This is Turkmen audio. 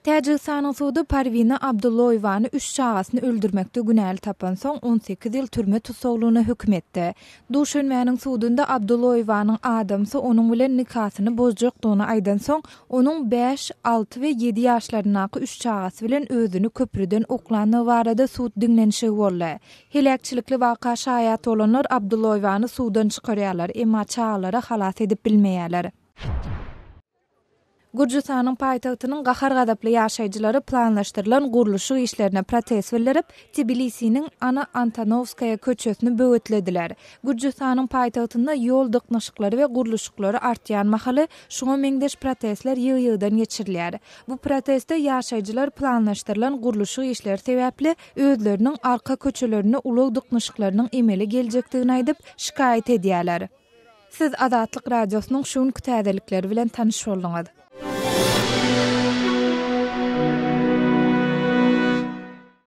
Täjigistanyň sudy Parwina Abdulloýewany üç çagasyny öldürmekde günäli tapansoň, 18 ýyl türme tussaglygyna höküm etdi. Duşenbäniň sudunda Abdulloýewanyň adamsy onuň bilen nikasyny bozjakdygyny aýdansoň, onuň bäş, alty we ýedi ýaşlaryndaky üç çagasy bilen özüni köprüden oklandygy barada sud diňlenişigi boldy. Heläkçilikli waka şaýat bolanlar Abdulloýewany suwdan çykarýarlar, emma çagalary halas edip bilmeýärler. Gürjüstanyň paýtagtynyň gahar-gazaply ýaşaýjylary planlaşdyrylan gurluşyk işlerine protest bildirip, Tbilisiniň Ana Antonowskaýa köçesini böwetlediler. Gürjüstanyň paýtagtynda ýol dyknyşyklary we gurluşyklary artýan mahaly şuňa meňzeş protestler ýygy-ýygydan geçirilýär. Bu protestde ýaşaýjylar planlaşdyrylan gurluşyk işleri sebäpli özleriniň arka köçelerinde ulag dyknyşyklarynyň emele geljekdigini aýdyp, şikaýat edýärler. Siz Azatlyk Radiosynyň şu günki täzelikleri bilen tanyş bolduňyz.